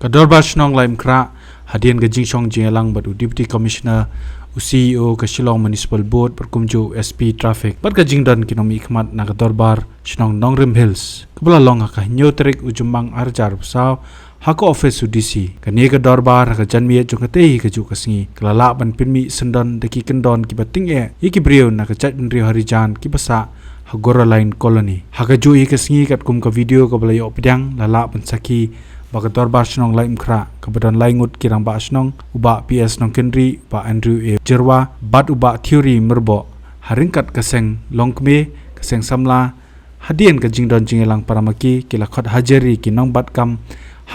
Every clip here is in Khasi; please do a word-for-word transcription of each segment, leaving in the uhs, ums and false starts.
Ka Dorbar Shnong Laitumkhrah, hadien ka jingshong jingïalang bad u Deputy Commissioner, u C E O ka Shillong Municipal Board, bad kumjuh u S P Traffic, bad ka jingdon ki nongmihkhmat na ka Dorbar Shnong Nongrim Hills, kaba la long ha ka hynñiew tarik u Jymmang ar hajar arphew saw, ha ka office u D C. Kane ka dorbar ha ka janmiet jong katei kajuh ka sngi ka la lah ban pynmih syndon da ki kyndon kiba tyngeh ïa ki briew na ka jaitbynriew Harijan kiba sah ha Goraline Colony. Ha kajuh hi ka sngi, katkum ka video kaba la ïoh pdiang, la lah ban sakhi ba ka Dorbar Shnong Laitumkhrah, kaba don lai ngut ki rangbah shnong, u Bah P S Nongkynrih, u Bah Andrew A Jyrwa, bad u Bah Theory Myrboh, ha ryngkat ka seng longkmie, ka seng samla, hadien ka jingdon jingïalang para ma ki, ki la khot hajar ïa ki nongbat kam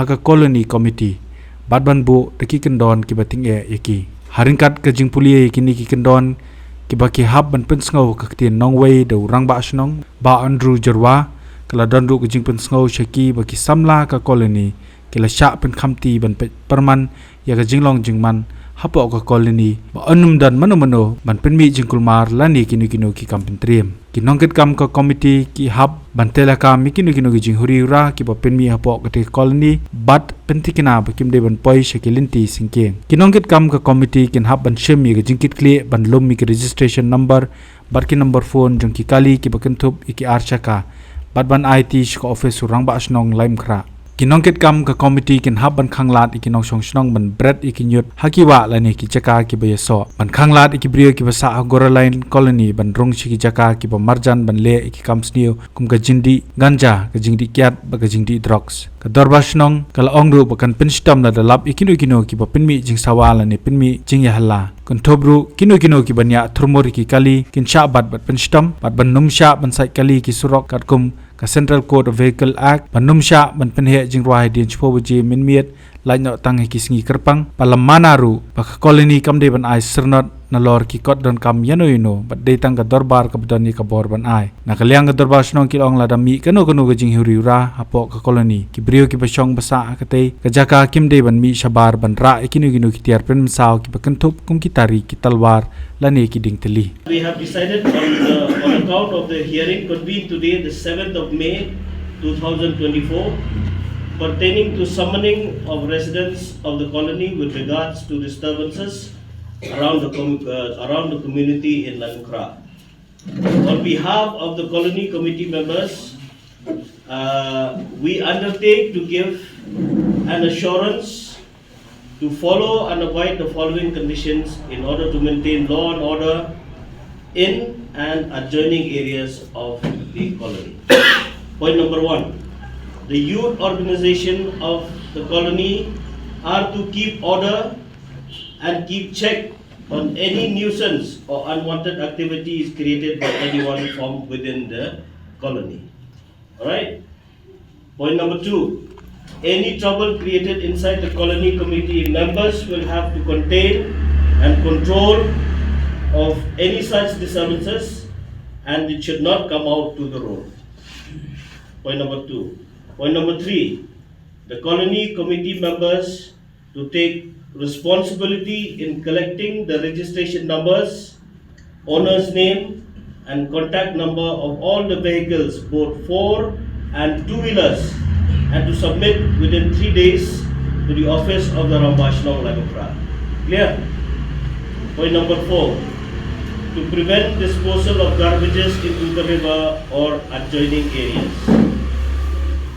ha ka Colony Committee, bad ban buh da ki kyndon kiba tyngeh ïa ki. Ha ryngkat ka jingpule ïa kine ki kyndon kiba ki hap ban pynsngew ha ka ktien nongwei da u rangbah shnong, Bah Andrew Jyrwa, ka la don ruh ka jingpynsngew sha ki ba ki samla ka Colony ki la shah pynkhamti ban peit pyrman ïa ka jinglong jingman hapoh ka Colony, ba un ym don mano mano ban pynmih jingkulmar lane kino kino ki kam pyntriem. Ki nongkitkam ka Committee ki hap ban tei lakam ïa kino kino ki jinghuri hura kiba pynmih hapoh katei ka Colony, bad pyntikna ba kim dei ban poi sha ki lynti syngkien. Ki nongkitkam ka Committee kin hap ban shim ïa ka jingkitkhlieh ban lum ïa ki registration number bad ki number phone jong ki kali kiba kynthup ïa ki ar shaka, bad ban aiti sha ka office u rangbah shnong Laitumkhrah. Ki nongkitkam ka Committee kin hap ban khanglad ïa ki nongshong shnong ban bret ïa ki ñiut ha ki wah lane ki jaka kiba ïasoh, ban khanglad ïa ki briew kiba sah ha Goraline Colony ban rung sha ki jaka kiba marjan ban leh ïa ki kam sniew, kum ka jingdih ganja, ka jingdih kiad, bad ka jingdih drugs. Ka Dorbar Shnong ka la ong ruh ba kan pynshitom lada lap ïa kino kino kiba pynmih jingsawa lane pynmih jingïahala. Kynthup ruh, kino kino kiba ñiah thurmur ïa ki kali kin shah bat bad pynshitom, bad ban ym shah ban sait kali ïa ki surok, katkum ka Central Code of Vehicle Act, ban ym shah ban pynheh jingrwai hadien shiphew baje mynmiet, lait noh tang ha ki sngi kyrpang. Ba la mana ruh ba ka Colony kam dei ban ai syrnod nalor ki kot donkam ïano ïano, bad dei tang ka dorbar kaba don ïa ka bor ban ai. Na ka liang ka Dorbar Shnong ki la ong lada mih kano kano ka jinghuri hura hapoh ka Colony, ki briew kiba shong ba sah ha katei ka jaka kim dei ban mih shabar ban rah ïa kino kino ki tiar pynmynsaw kiba kynthup kum ki tari, ki talwar lane ki dieng tylli. We have decided on the, on account of the hearing convened today, the seventh of May, two thousand twenty-four, pertaining to summoning of residents of the Colony with regards to disturbances around the com-, uh, around the community in Laitumkhrah. On behalf of the Colony Committee members, uh, we undertake to give an assurance to follow and avoid the following conditions in order to maintain law and order in and adjoining areas of the Colony. Point number one, the youth organization of the Colony are to keep order and keep check on any nuisance or unwanted activities created by anyone from within the Colony. All right? Point number two, any trouble created inside the Colony Committee, members will have to contain and control of any such disturbances, and it should not come out to the road. Point number two. Point number three, the Colony Committee members to take responsibility in collecting the registration numbers, owner's name, and contact number of all the vehicles, both four and two wheelers, and to submit within three days to the office of the Rangbah Shnong Laitumkhrah. Clear? Point number four, to prevent disposal of garbages into the river or adjoining areas.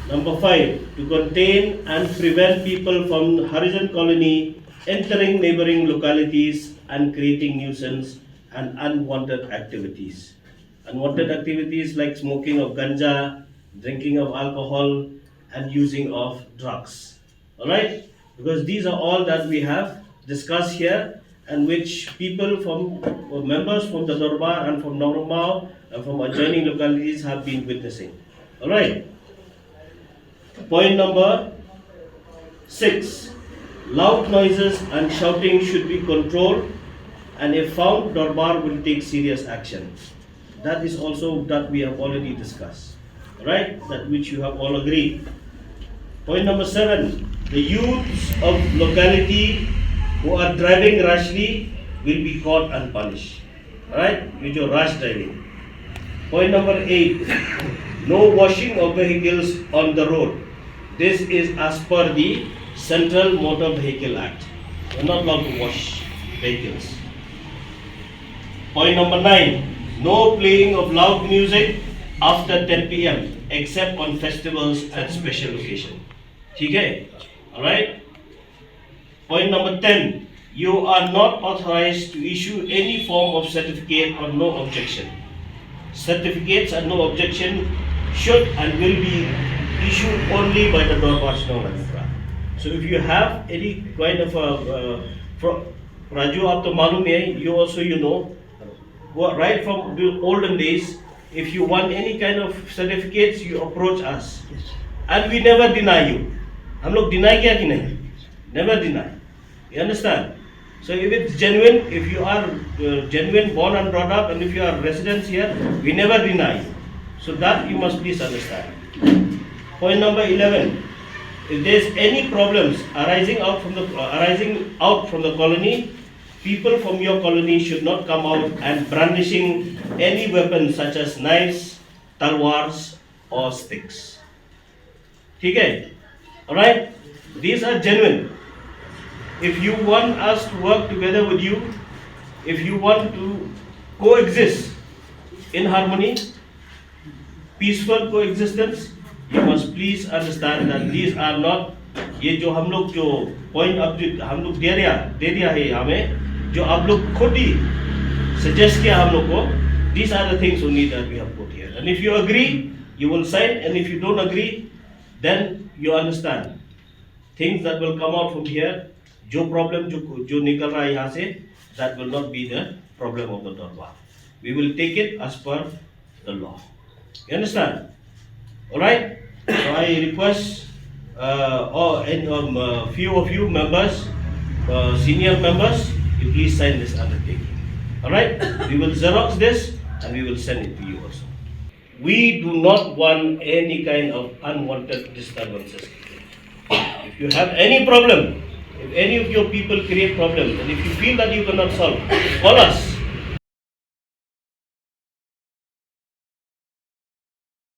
Number five, to contain and prevent people from Harijan Colony entering neighboring localities and creating nuisance and unwanted activities. Unwanted activities like smoking of ganja, drinking of alcohol, and using of drugs. All right? Because these are all that we have discussed here and which people from, or members from the Dorbar and from Nongrum Mao and from adjoining localities have been witnessing. All right? Point number six, loud noises and shouting should be controlled, and if found, Dorbar will take serious action. That is also that we have already discussed, right? That which you have all agreed. Point number seven, the youths of locality who are driving rashly will be caught and punished. Right? With your rash driving. Point number eight, no washing of vehicles on the road. This is as per the Central Motor Vehicle Act. You're not allowed to wash vehicles. Point number nine, no playing of loud music after ten p m except on festivals and special occasion. ठीक है? All right? Point number ten, you are not authorized to issue any form of certificate or no objection. Certificates and no objection should and will be issued only by the Dorbar Chinawatra. So if you have any kind of a, uh, pro- Raju, aap to malum hai, you also, you know, right from the olden days, if you want any kind of certificates, you approach us. And we never deny you. हम लोग deny किया कि नहीं? Never deny. You understand? So if it's genuine, if you are uh, genuine, born and brought up, and if you are residents here, we never deny you. So that you must please understand. Point number eleven. If there's any problems arising out from the uh, arising out from the colony, people from your colony should not come out and brandishing any weapons such as knives, talwars, or sticks. ठीक है? Alright? These are genuine. If you want us to work together with you, if you want to coexist in harmony, peaceful coexistence, you must please understand that these are not, ये जो हम लोग जो पॉइंट अब जो हम लोग दे दिया दे दिया है हमें, जो आप लोग खुद ही सजेस्ट किया हम लोग को, these are the things only that we have put here. And if you agree, you will sign, and if you don't agree, then you understand things that will come out from here. जो प्रॉब्लम जो जो निकल रहा है यहाँ से, that will not be the problem of the Dorbar. We will take it as per the law. You understand? All right. So I request uh, all and um, uh, few of you members, uh, senior members, you please sign this undertaking. All right. We will xerox this and we will send it to you also. We do not want any kind of unwanted disturbances. If you have any problem, if any of your people create problem, and if you feel that you cannot solve, call us.